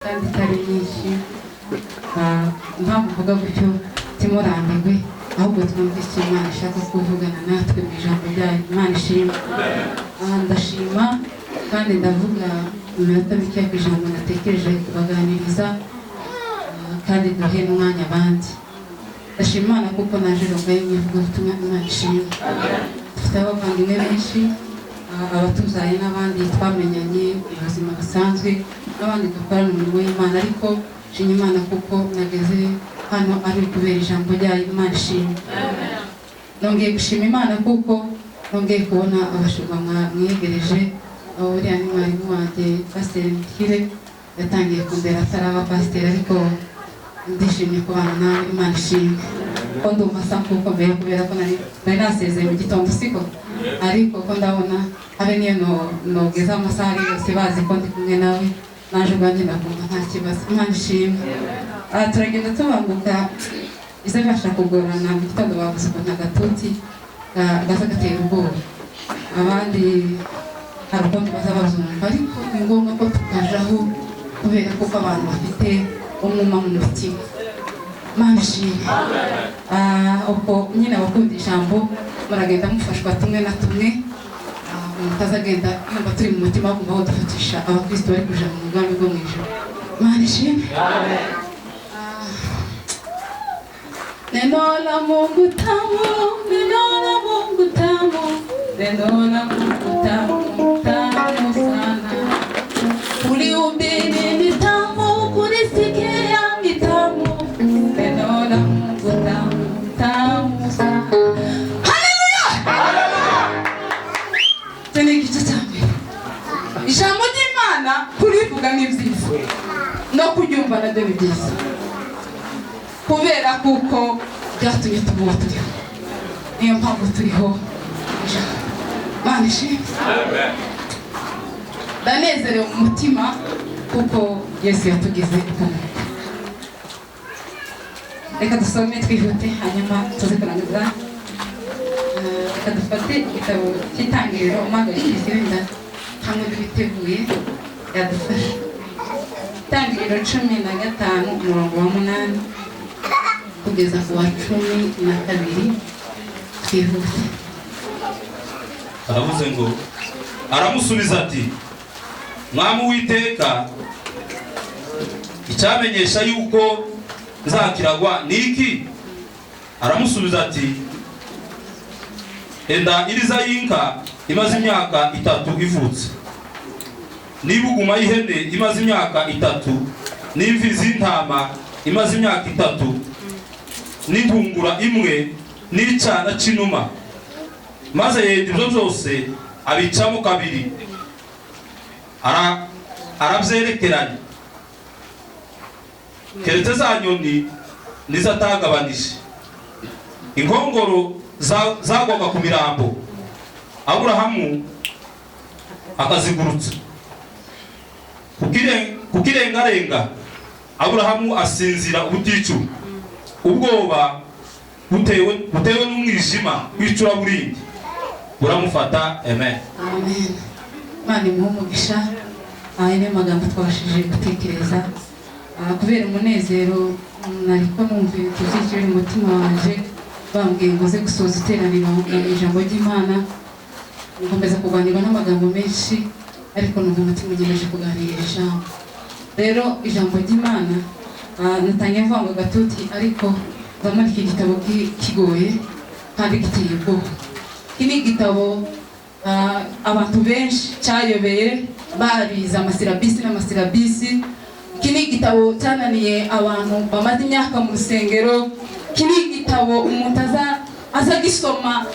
Kandi itari myinshi. Impamvu mvuga gutyo, timurambirwe, ahubwo twumve icyo Imana ishaka kuvugana natwe mu ijambo ryayo. Imana ishimwe. Ndashima kandi ndavuga mu minota mike ku ijambo natekereje kubaganiriza, kandi duhe n'umwanya abandi. Ndashima Imana kuko naje Rongayi mu ivugabutumwa. Imana ishimwe. Dufite abavandimwe benshi, abatuzaye n'abandi twamenyanye mu buzima busanzwe n'abandi dukorana umurimo w'Imana, ariko nshima Imana kuko nageze hano ari ukubera ijambo ryayo. Imana ishimwe. Nongeye gushima Imana kuko nongeye kubona abashumba mwegereje. Abo buriya ni mwarimu wanjye, Pasiteri Mukire, yatangiye kundera ataraba pasiteri, ariko ndishimye kubana nawe. Imana ishimwe ko ndumva asa nk'ukomeye, kubera ko nari nasezeye mu gitondo, siko? Ariko ko ndabona habe niyo nogeza amasaha ari yose bazi ko ndi kumwe nawe, naje ubwanjye ndakumva nta kibazo. Imana ishimwe. Turagenda tubanguka, iza bibasha kugorana. Mu gitondo bavuze ukuntu agatuti gaza gatera ubwoba abandi, hari ukundi baza bazumva, ariko ni ngombwa ko tukajaho kubera kuko abantu bafite umwuma mu mutima. Imana ishimwe. Ubwo nyine abakunda ijambo muragenda mufashwa tumwe na tumwe. Umuntu atazagenda yumva turi mu mutima, bagomba kudufatisha abakristo bari kuja mu bwami bwo mu ijuru. Imana ishimwe. Neno la Mungu tamu, neno la Mungu tamu, neno la Mungu tamu, tamu sana. Kulihubiri ni tamu, kulisikia ni tamu, neno la Mungu tamu, tamu sana. Haleluya! Icyo ni igice cya mbere. Ijambo ry'Imana kurivuga ni byiza, no kuryumva nabyo ni byiza, kubera kuko byatumye tuba uwo turiho. Niyo mpamvu turiho. Ijambo, Mana ishimwe. Ndanezerewe mu mutima kuko Yesu yatugize ukuntu. Reka dusome twihute, hanyuma tuze kurangiza. Reka dufate igitabo cy'Itangiriro. Umwaka wenda hamwe twiteguye yadufasha. Itangiriro 15, umurongo wa 8 kugeza ku wa 12, twihute. Aravuze ngo, aramusubiza ati: "Mwami Uwiteka, icyamenyesha yuko nzakiragwa ni iki?" Aramusubiza ati: "Enda iriza y'inka imaze imyaka 3 ivutse, n'ibuguma y'ihene imaze imyaka 3, n'imfizi y'intama imaze imyaka 3, n'intungura imwe, n'icyana cy'inuma." Maze yenda ibyo byose abicamo kabiri, arabyerekeranya, keretse za nyoni nizo atagabanije. Inkongoro zagwaga ku mirambo, Aburahamu akazigurutsa. Kukirengarenga Aburahamu asinzira ubuticu, ubwoba butewe n'umwijima w'icuraburindi buramufata. Amen. Amen. Imana imuhe umugisha. Aya niyo magambo twabashije gutekereza. Kubera umunezero nariko numva ibintu byinshi biri mu mutima wanje, bambwiye ngo nze gusoza iteraniro mu ijambo ry'Imana, nkomeza kuganirwa n'amagambo menshi, ariko numva umutima ugeneje kuganira ijambo. Rero ijambo ry'Imana, natangiye mvuga ngo gatuti, ariko ndabona iki gitabo kigoye kandi giteye ubwoba. Iki ni igitabo abantu benshi cyayobeye, barize amasirabisi n'amasirabisi. Iki ni igitabo cyananiye abantu bamaze imyaka mu rusengero. Iki ni igitabo umuntu aza gisoma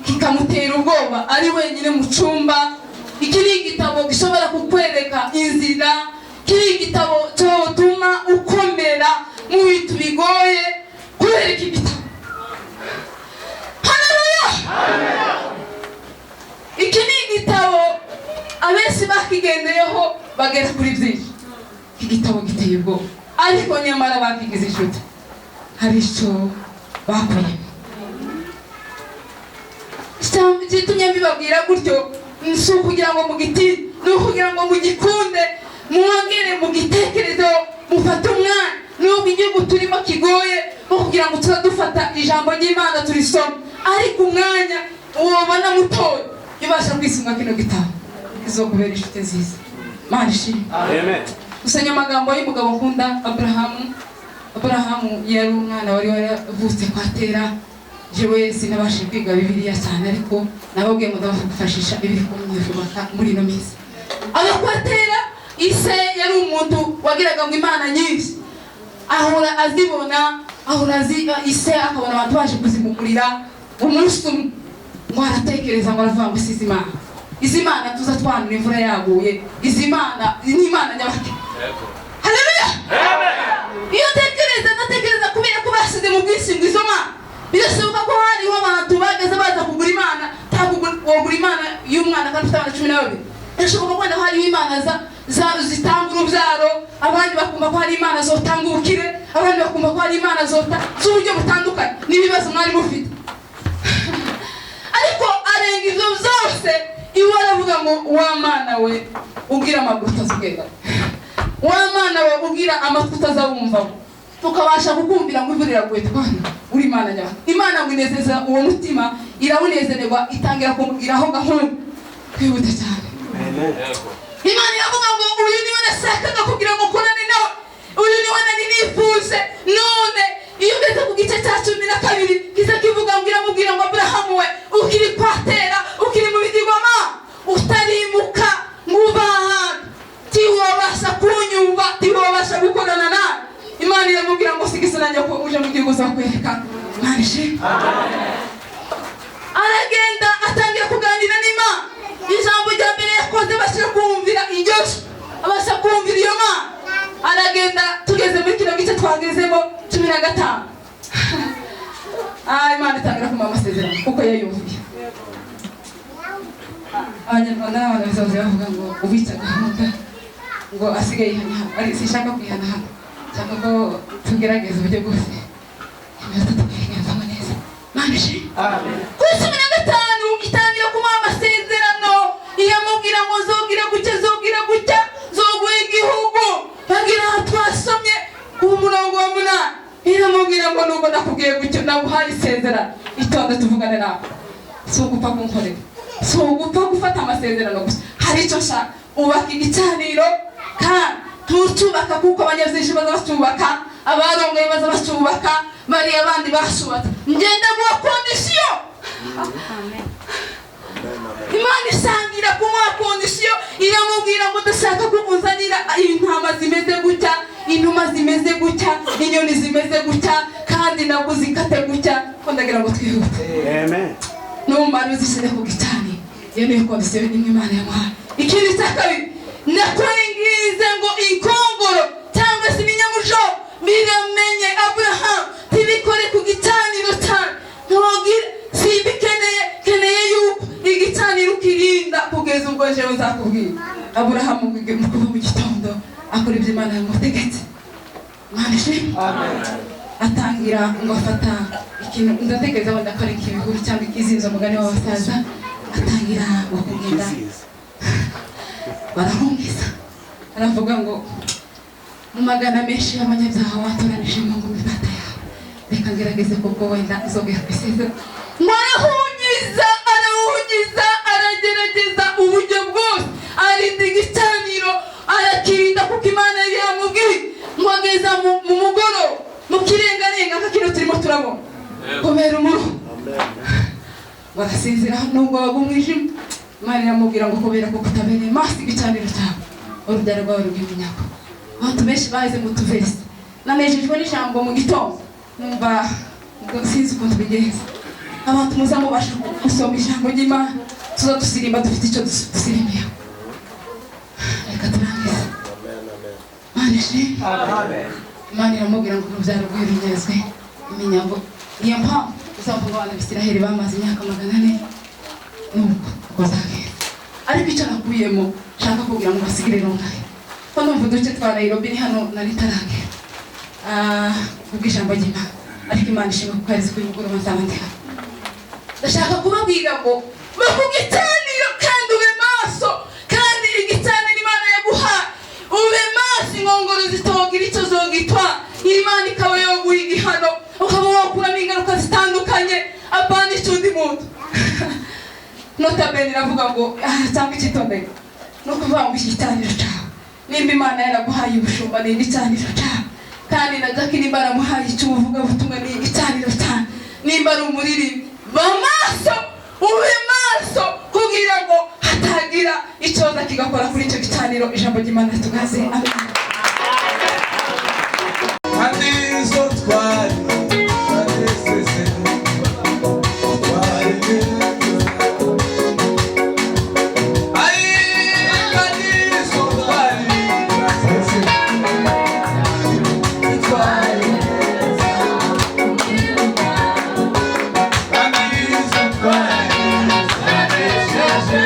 kikamutera ubwoba ari wenyine mu cyumba. Iki ni igitabo gishobora kukwereka inzira. Iki ni igitabo cyotuma ukomera mu bintu bigoye kubera iki gitabo. Haleluya! Iki ni igitabo abenshi bakigendeyeho bagera kuri byinshi. Iki gitabo giteye ubwoba, ariko nyamara bakigize inshuti, hari icyo bakuyemo. Igitumye mbibabwira gutyo si ukugira ngo mugitinde, ni ukugira ngo mugikunde. Mwongere mugitekerezeho, mufate umwanya, nubwo igihugu turimo kigoye wo kugira ngo tuze dufata ijambo ry'Imana turisoma, ariko umwanya wobona mutoya ibasha kwisunga kino gitabo kizokubera inshuti nziza. Mana ishimwe. Amen. Gusenya amagambo y'umugabo nkunda, Aburahamu. Aburahamu yari umwana wari waravutse kwa Tera. Jewe sinabashije kwiga Bibiliya cyane, ariko nababwiye ngo ndabafashisha ibiri kumwifubaka muri ino minsi. Aba kwa Tera, ise yari umuntu wagiraga ngo imana nyinshi ahora azibona, ahora azi ise, akabona abantu baje kuzimugurira. Umunsi umwe ngo aratekereza, ngo aravuga ngo isize imana, izi mana tuza twanura imvura yaguye, izi mana ni imana nyabake. Haleluya! Iyo ntekereza, ndatekereza kubera ko basize mu bwishingizi izo mana. Birashoboka ko hariho abantu bageze baza kugura imana. Ntabwo wogura imana y'umwana kandi ufite abana 12. Birashoboka ko wenda hariho imana zitanga urubyaro, abandi bakumva ko hari imana zotanga ubukire, abandi bakumva ko hari imana zota z'uburyo butandukanye n'ibibazo mwari mufite. Ariko arenga ibyo byose, iwe aravuga ngo: "Wa mana we ubwira amaguru utazugenda, wa mana we ubwira amatwi utazawumvamo, tukabasha kukumvira ngo imvura iraguye twana, uri imana nyawe." Imana ngo inezeza uwo mutima, irawunezererwa, itangira kumubwiraho gahunda. Twihute cyane. Imana iravuga ngo: "Uyu niwe nashakaga kugira ngo ukorane nawe, uyu niwe nari nifuje." None iyo ugeze ku gice cya 12 kiza kivuga ngo iramubwira ngo: "Aburahamu we, ukiri kwa Tera, ukiri mu bigirwamana, utarimuka ngo uve ahantu, tiwabasha kunyumva, tiwabasha gukorana nawe." Imana iramubwira ngo: "Siga nanjye ko uje mu gihugu uzakwereka." Imana ishimwe. Aragenda atangira kuganira n'Imana. Ijambo rya mbere yakoze, abasha kumvira iryo jwi, abasha kumvira iyo Mana, aragenda. Tugeze muri kino gice twagezemo 15, Imana itangira kumuha amasezerano kuko yayumviye. Abanyarwanda n'abantu bazaza bavuga ngo ubica gahunda ngo asigaye yihana hano, ariko sinshaka kwihana hano, nshaka ko tugerageza uburyo bwose iminota tukayigenzamo neza. Mana ishimwe. Kuri 15 itangira kumuha amasezerano, iramubwira ngo: "Zogira gutya, zogira gutya, zoguha igihugu." Bagira aha twasomye ku murongo wa 8, iramubwira ngo: "Nubwo nakubwiye gutyo, naguhaye isezerano, itonde tuvugane nawe. Si ugupfa kunkorera, si ugupfa gufata amasezerano gusa, hari icyo nshaka. Ubaka igicaniro, kandi ntucubaka kuko abanyabyinshi baza bacyubaka, abarongoye baza bacyubaka, bariya bandi bashubatse. Ngenda guha condition." Imana isangira kumuha condition, iramubwira ngo: "Ndashaka ko unzanira intama zimeze gutya, inuma zimeze gutya, inyoni zimeze gutya, kandi nabwo zikate gutya." Ko ndagira ngo twihute. Amen. Numara uzishyire ku gicaniro. Iyo niyo condition imwe Imana yamuhaye. Ikindi cya kabiri: "Nakwingize ngo inkongoro cyangwa se ibinyamujo biramenye, Aburahamu, ntibikore ku gicaniro cyane, ntugire, simbikeneye. Keneye yuko igicaniro ukirinda kugeza ubwo jewe nzakubwira." Aburahamu mu kuva mu gitondo akora ibyo Imana yamutegetse. Imana ishimwe. Atangira ngo afata ikintu, ndatekereza wenda ko ari nk'ibihuru cyangwa ikizinzo, umugani w'abasaza. Atangira ngo kugenda barahungiza, aravuga ngo: "Mu magana menshi y'abanyabyaha watoranije ngo imibata yawe, reka ngerageze kuko wenda uzongera ku isezerano." Ngo arahungiza, arahungiza, aragerageza uburyo bwose, arinda igicaniro, arakirinda kuko Imana yari yamubwiye. Ngo ageza mu mugoroba, mu kirengarenga nka kino turimo turabona, kubera umuruho ngo arasinzira nubwo waga umwijima. Imana iramubwira ngo: "Kubera ko kutabereye maso igicaniro cyawe, urubyaro rwawe rw'iminyago." Abantu benshi baheze mu tuvesi. Nanejejwe n'ijambo mu gitondo, numva ngo sinzi ukuntu bigenza. Abantu muza mubasha gusoma ijambo ry'Imana, tuza dusirimba dufite icyo dusirimbiyeho. Reka turangize. Imana ishimwe. Imana iramubwira ngo urubyaro rwe runyazwe iminyago. Niyo mpamvu uzavuga abana b'Isiraheli bamaze imyaka 400, nuko uko zagenda. Ariko icyo nakuyemo nshaka kugira ngo basigire rungahe, ko numva uduce twa Nairobi ni hano nari taragera kubw'ijambo ry'Imana, ariko Imana ishimwe kuko yari izi ko uyu mugoroba nzaba ndi hano. Ndashaka kubabwira ngo ba ku gicaniro kandi ube maso, kandi igicaniro Imana yaguhaye. Nota bene iravuga ngo cyangwa icyitonderwa ni ukuvuga ngo iki gicaniro cyawe, nimba Imana yaraguhaye ubushumba, ni igicaniro cyawe. Kandi na Jackie nimba yaramuhaye icy'ubuvugabutumwa, ni igicaniro cyawe. Nimba ari umuririmbyi, ba maso, ube maso kugira ngo hatagira icyoza kigakora kuri icyo gicaniro. Ijambo ry'Imana tugaze. Amen. Kandi izo twari twanesese twari neza. Ai, kandi izo twari twanesese twari neza. Kandi izo twari twanesese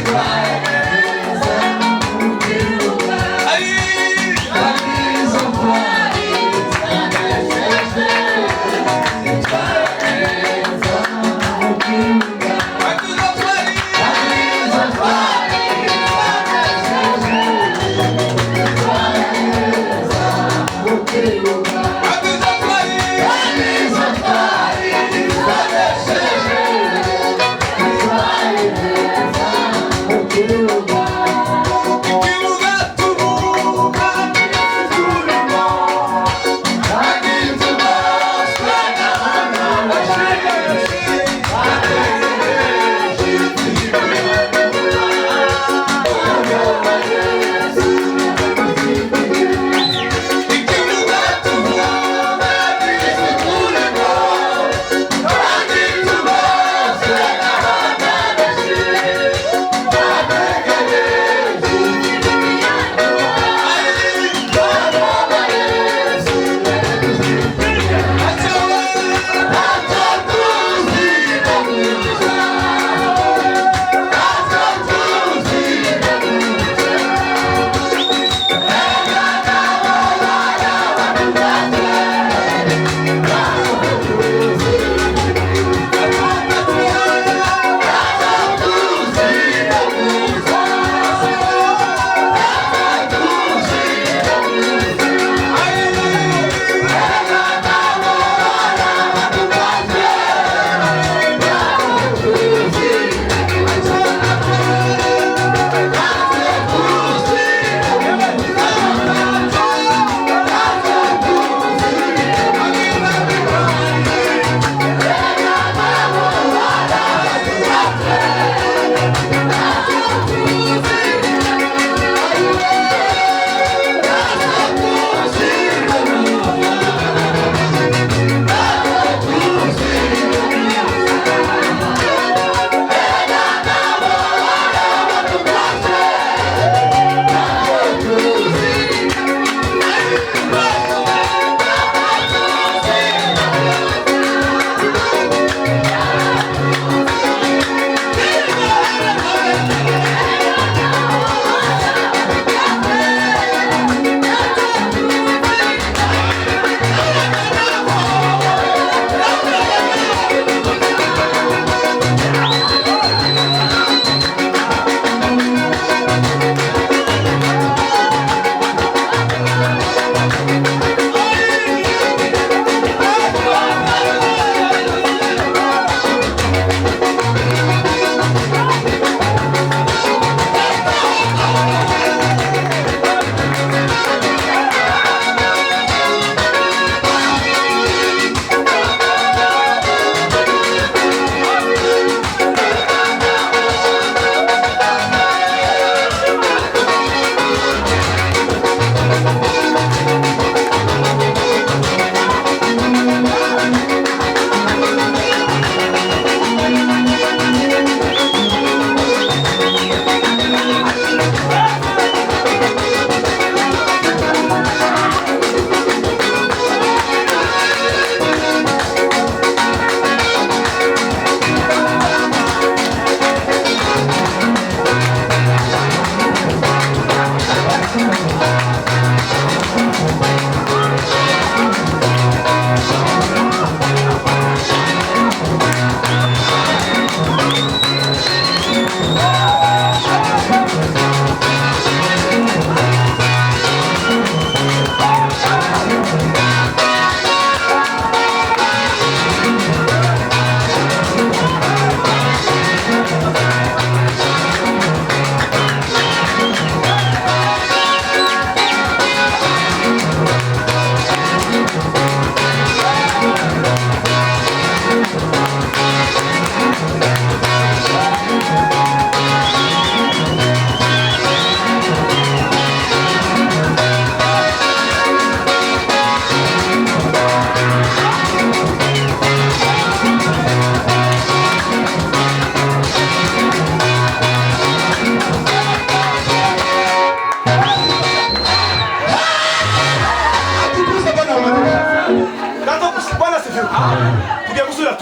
twari neza.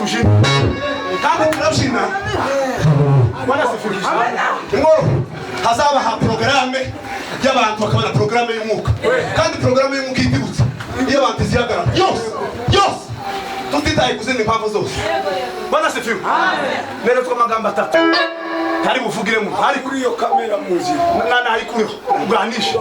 Tubyine kandi turabyina. Bwana asifiwe. Ngo hazaba ha porogaramu y'abantu, bakabona porogaramu y'umwuka, kandi porogaramu y'umwuka itibutsa iyo abantu izihagarara yose yose, tutitaye ku zindi mpamvu zose. Bwana asifiwe. Neretswe amagambo atatu ntari buvugiremo, ari kuri iyo kamera muzi. Na ntari kuriho uganisha.